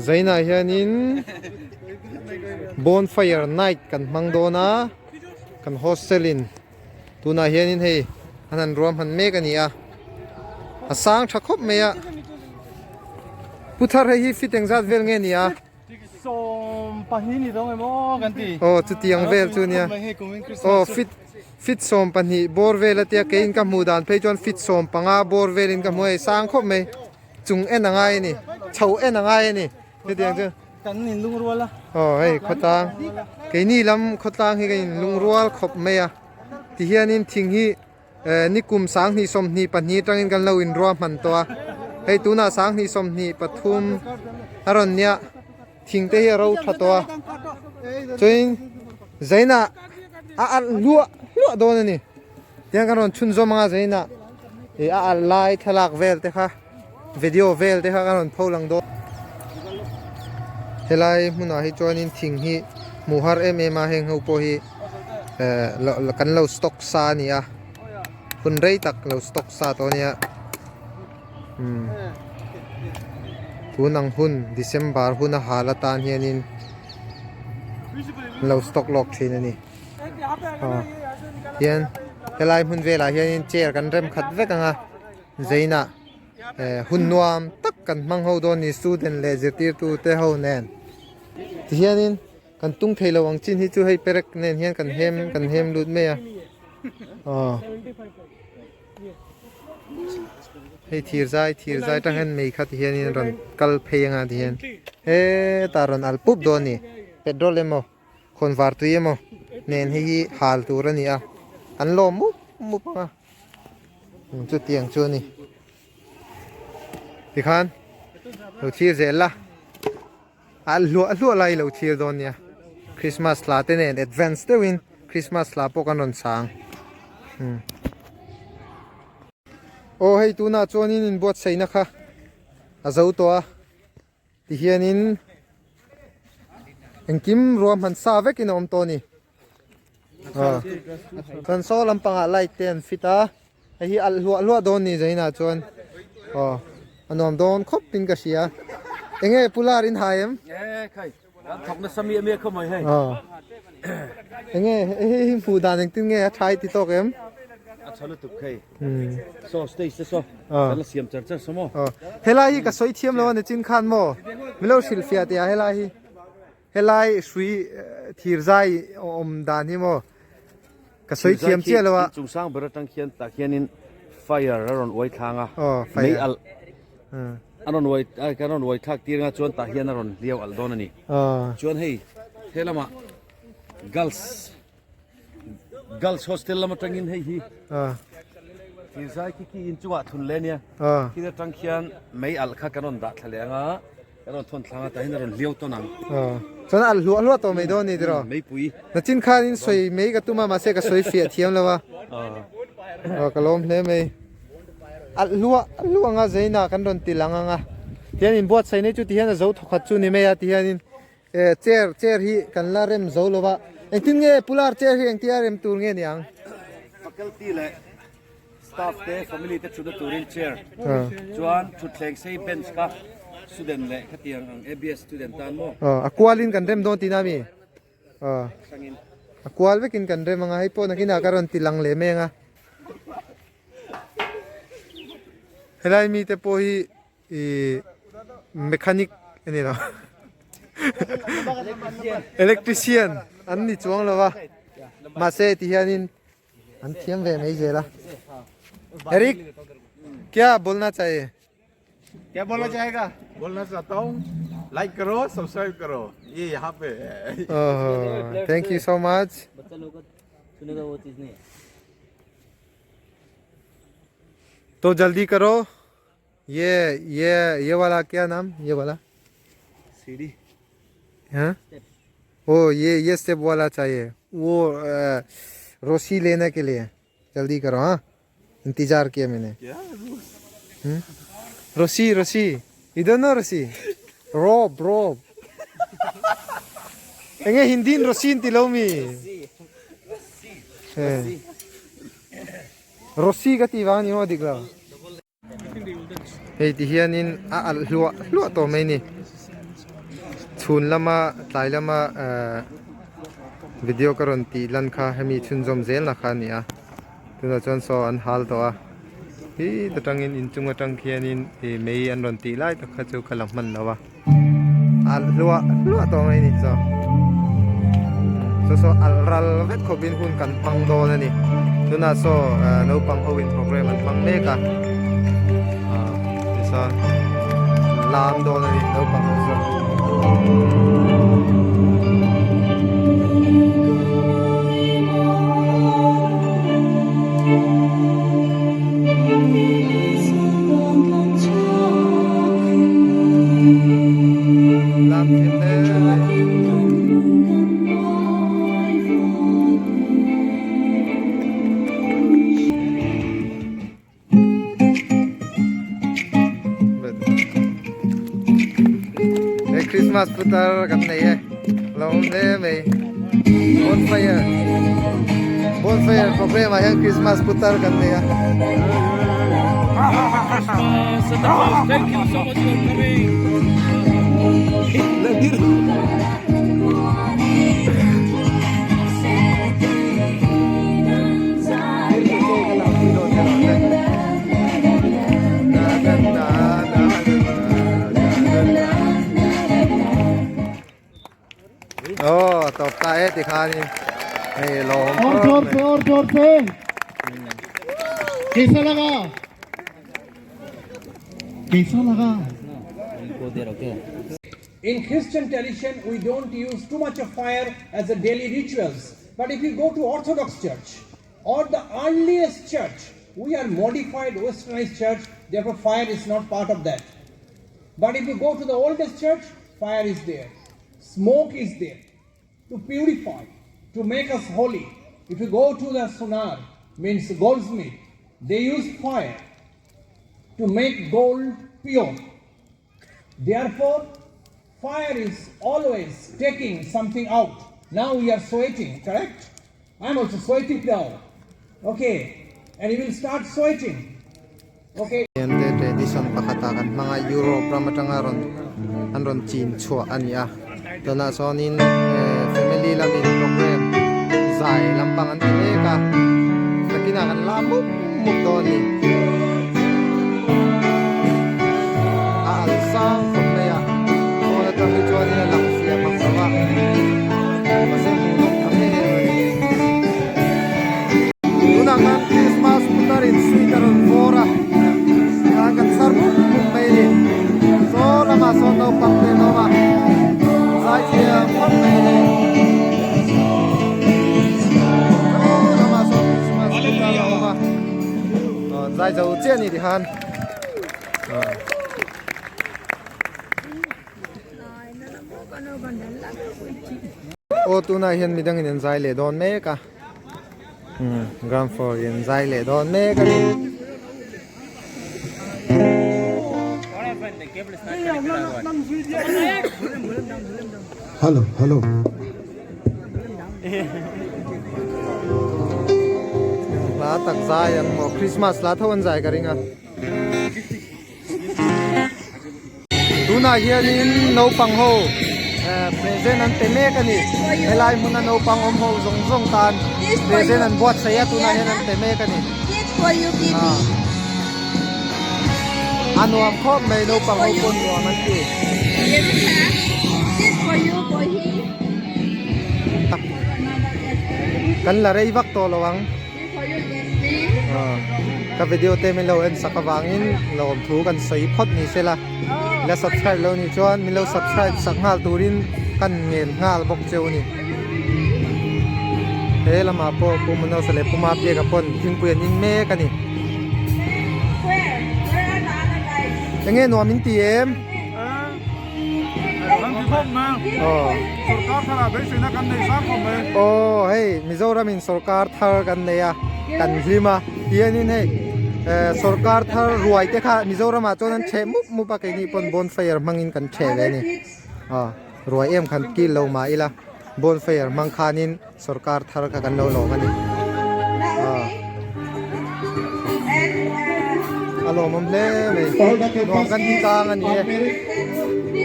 Zainah hianin bonfire night kan hmang dawn a kan hostel in tunah hianin hei an han ruam han mek a ni a a sang tha khawp mai a pu thar hei hi fit engzat vel nge ni a aw chutiang vel chu nia aw fit fit 12 bawr vel a tia keiin ka hmuh dan phei chuan fit 15 bawr velin ka hmu a hei sang khawp mai. Chung en a ngai a ni, chho en a ngai a ni hetiang chu. Kan in lungrual a. Aw hei khawtlang, keini lam khawtlang hi kan in lungrual khawp mai a, tihianin thing hi nikum 2022 atangin kan lo inrua hman tawh a, hei tunah 2023 a rawn nia thing te hi a ro tha tawh a, chuanin zainah a alh hluah hluah dawn a ni. Tiang kan rawn chhunzawm anga zainah ih a alh lai thlalak vel te kha video vel te kha kan rawn pho lang dawn. Helai hmunah hi chuanin thing hi hmuh har em em a heng ho pawh hi eh kan lo stock sa a ni a hun rei tak lo stock sa tawh a nia umm tun ang hun December hun a hal atan hianin an lo stock lawk thin a ni. Aw hian helai hmun velah hianin chair kan rem khat vek ang a zeinah eh hun nuam tak kan hmang ho dawn ni student leh zirtirtu te ho nen tihianin kan tung thei lo ang chin hi chu hei perek nen hian kan hem kan hem lut mai a aw hei thir zai thir zai tang hian mei kha tihianin rawn kal phei anga tihian hetah rawn al pup dawn a ni petrol emaw. Khawnvar tui emaw nen hei hi hal tur a ni a, an lawm mup mup ang a, chutiang chu a ni. Tikhan lo thlir zel la, a hluah hluah lai lo thlir dawn nia, Christmas hla te nen advance deuhin Christmas hla pawh kan rawn chang. Aw hei tunah chuanin inbuatsaihna kha a zo tawh a. Tihianin engkim ruahman sa vekin a awm tawh a ni. Aw chuan saw lampangah light te an fit a, hei hi alh hluah hluah dawn ni zainah chuan aw a nuam dawn khawp in ka hria. Enge pular in hai em? Aw enge hei hi hmuh dan engtin nge a tha i ti tawk em? A tha lutuk hei. Saw stage te saw kan la siam char char saw maw. Helai hi ka sawi thiam lo a ni chin khan maw milo hrilh fiah teh a helai hi helai hrui thir zai awm dan hi maw ka sawi thiam chiah lo a. Chung sang ber atang khian tah khianin fire a rawn uai thlang a mei alh a rawn uai kan rawn uai thlak tir anga chuan tah hian a rawn hliau alh dawn a ni. Chuan hei helamah girls Girls hostel lam atangin hei hi thirzai khi khi in chungah thun le nia khi atang khian mei alh kha kan rawn dah thla leh anga kan rawn thawn thlang a tah hian a rawn hliau tawn ang. Chuan alh hluah hluah tawh mai dawn a ni tiraw? Meipui. Nachin khan in sawi mai ka tum a mahse ka sawi fiah thiam lo a. Aw ka lawm hle mai. Alh hluah hluah anga zainah kan rawn ti lang anga tihian inbuatsaih nei chu tihian a zo thawkhat chu ni mai a tihianin Eh chair chair hi kan la rem zo lo va engtin nge pular chair hi engtia rem tur nge niang? Faculty leh staff te family te thutna turin chair chuan thutthleng sei bench kha student leh khatiang ang ABS student tan maw? Aw a kualin kan rem dawn tihna mi? Aw a kual vekin kan rem anga hei pawh nakinah ka rawn ti lang leh mai anga helai mite pawh hi I mechanic a ni lo electrician an ni chuang lo a mahse ti hianin an thiam ve mai zel a Eric kya bolna chahiye kya bolna chahega bolna chahta hu like karo subscribe karo ye yahan pe oh thank you so much to jaldi karo ये ये ये वाला क्या नाम ये वाला सीढ़ी हाँ ओ ये ये स्टेप वाला चाहिए वो रस्सी लेने के लिए जल्दी करो हाँ इंतजार किया मैंने क्या रस्सी रस्सी इधर ना रस्सी रोप रोप एंगे हिंदी रस्सी तिलो मी रस्सी का तीवानी हो दिख रहा Hei ti hianin a alh hluah hluah tawh mai ni. Chhun lama tlai lama ehh video ka rawn tih lan kha hemi chhunzawm zel na kha a ni a tunah chuan saw an hal tawh a hi ta tangin inchung atang khianin ih mei an rawn tih lai tak kha chu ka la hman lo a alh hluah hluah tawh mai a ni saw saw saw alh ral vek khawpin hun kan hmang dawn a ni tunah saw eh naupang ho in program an hmang mek a ah tichuan lam dawn a ni naupang ho chu. Lam thiam hle mai. He Christmas putar kan nei e lo awm hle mai bonfire bonfire program ah hian Christmas putar kan nei a. Thank you so much for coming. Oh, tawp ta e tikhanin hei lawm और जोर से और जोर से कैसा लगा कैसा लगा In Christian tradition, we don't use too much of fire as a daily rituals. But if you go to Orthodox Church or the earliest church, we are modified westernized church, therefore fire is not part of that. But if you go to the oldest church, fire is there, smoke is there to purify, to make us holy. If you go to the Sunar, means goldsmith, they use fire to make gold pure. Therefore, fire is always taking something out. Now we are sweating, correct? I'm also sweating now. Okay, and you will start sweating. Okay. Hian te tradition pakhat ah kan hmang a Europe ram atanga rawn an rawn chin chhuah a ni a tunah chuanin eh family lamin program zai lampang an ti mek a nakinah kan la mup mup dawn a ni a alh sang khawp mai a phone atang hi chuanin a lang fiah mang lo a mahse hmuhnawm tham em em a ni. Tunah khan Christmas putar in sweet a rawn vawr a tikhan kan chhar mup mup mai a ni saw lamah sawn naupang te an awm a zaithiam khawp mai a ni saw lamah sawn Christmas putar a awm a aw zai zo chiah a ni tikhan aw. Aw tunah hian midangin an zai leh dawn mek a. Ground floor in zai leh dawn mek a ni. Hello hello. Hla tak zai ang maw Christmas hla tho an zai ka ring a. Tunah hianin naupang ho eh present an pe mek a ni helai hmuna naupang awm ho zawng zawng tan present an buatsaih a tunah hian an pe mek a ni a nuam khawp mai naupang ho pawh nuam an ti. Kan la rei vak tawh lo ang. Ka video te min lo en sak avangin lawmthu kan sawi phawt ni sela la subscribe lo nih chuan min lo subscribe sak nghal turin kan ngen nghal bawk cheu a ni. He lamah pawh Pu Manoj leh Pu Mabiaka pawn thingpui an in mek a ni. Enge nuam in ti em? Aw hei Mizoram in sorkar thar kan nei a kan hlim a hianin hei sorkar thar ruai te kha Mizoram ah chuan an chheh mup mup a keini pawn bonfire hmangin kan chheh ve a ni aw ruai em khan kil lo mah ila bonfire hmang khanin sorkar thar kha kan lo lawm a ni aw a lawmawm hle mai nuam kan ti tlang a ni e.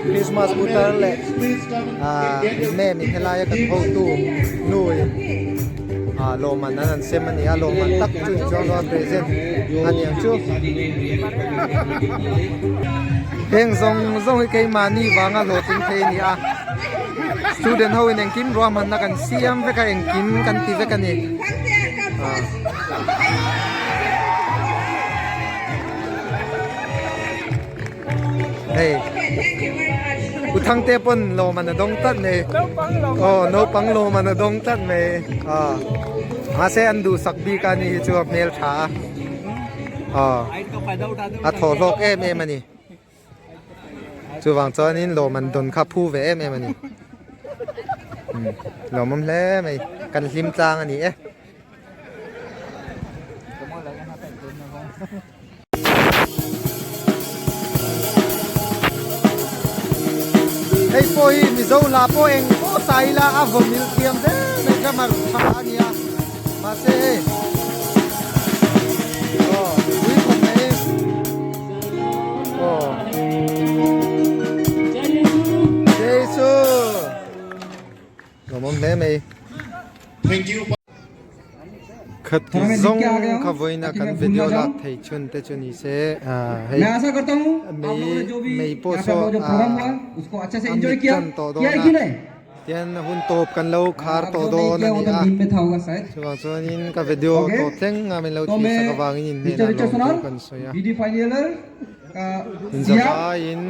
Christmas putar leh ah ma'am in helaia kan hotu nu in ah lawmman an han sem a ni a lawmman tak chu ni chuang lo a present a ni ang chu. Heng zawng zawng hi keimahni vanga hlawhtling thei a ni a student ho in engkim ruahmanna kan siam vek a engkim kan ti vek a ni ah. Hei u Thangte pawn lawm an a dawng tlat mai aw naupang lawm an a dawng tlat mai aw mahse an duhsak bik a ni hi chu a hmel tha a aw a thaw hlawk em em a ni chuvang chuanin lawm an dawn kha phu ve em em a ni lawmawm hle mai kan hlim tlang a ni e. Hei pawh hi Mizo hla pawh eng pawh sa ila a vaw mil thiam hle mai drummer tha a nia mahse hei aw pui khawp mai aw Jesu lawmawm hle mai. Khat zawng kha vawiina kan video lak thei chhun te chu ni se hei mei mei pawh saw a mit tan tawh dawn a tian hun tawp kan lo khar tawh dawn a ni a chuvang chuanin ka video tawp thleng a min lo thlir sak avangin in hnenah lawmthu kan sawi a inzavaiin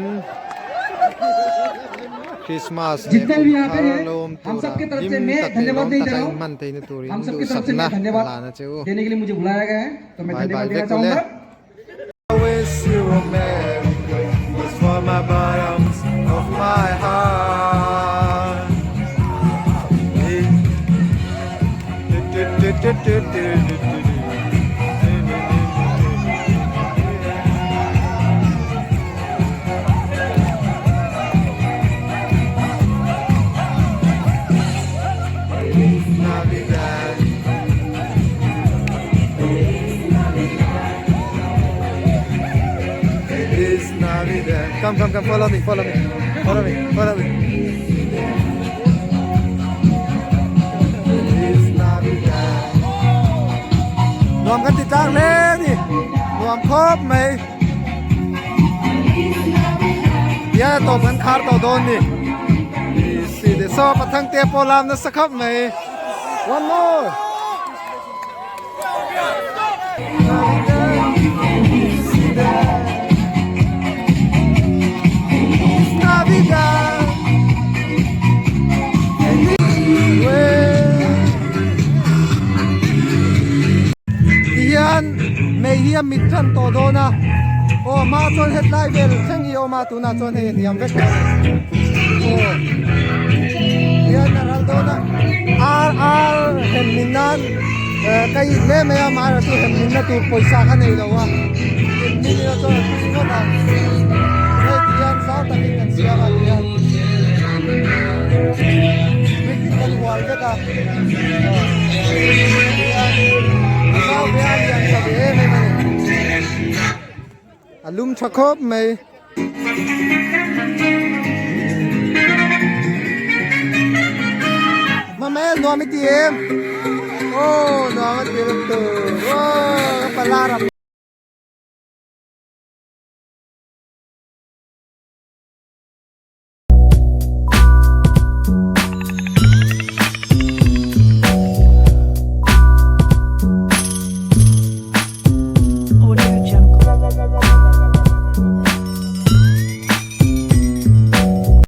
Christmas leh kum thar lo awm tura hlim tak leh lawm taka in hman theihna turin duhsakna ka hlan a che u. Bye bye vek ule. I wish you a merry Christmas from my bottoms of my heart. Come, come, come, follow me, follow me, follow me, follow me. Nuam kan ti tlang hle ni, nuam khawp mai. Ia tawp kan khar tawh dawn ni. Si de saw pathang te pawh lam nasa khawp mai. One more. Tihian mei hi a mit tan tawh dawn a aw hma chuan hetlai vel thleng hi a awm a tunah chuan hei a hniam vek tawh a ni aw tihian a ral dawn a ar ar hem min nan ka in hle mai a amaherawhchu hem minna tur pawisa ka nei lo a in min ila chuan a tui ngawt ang hei tihian zau takin kan siam a tihian brick in kan hual vek a a zau ve a lian tha ve em em a ni a lum tha khawp mai. Mama nuam i ti em? Aw nuam a ti lutuk aw ka pala ram.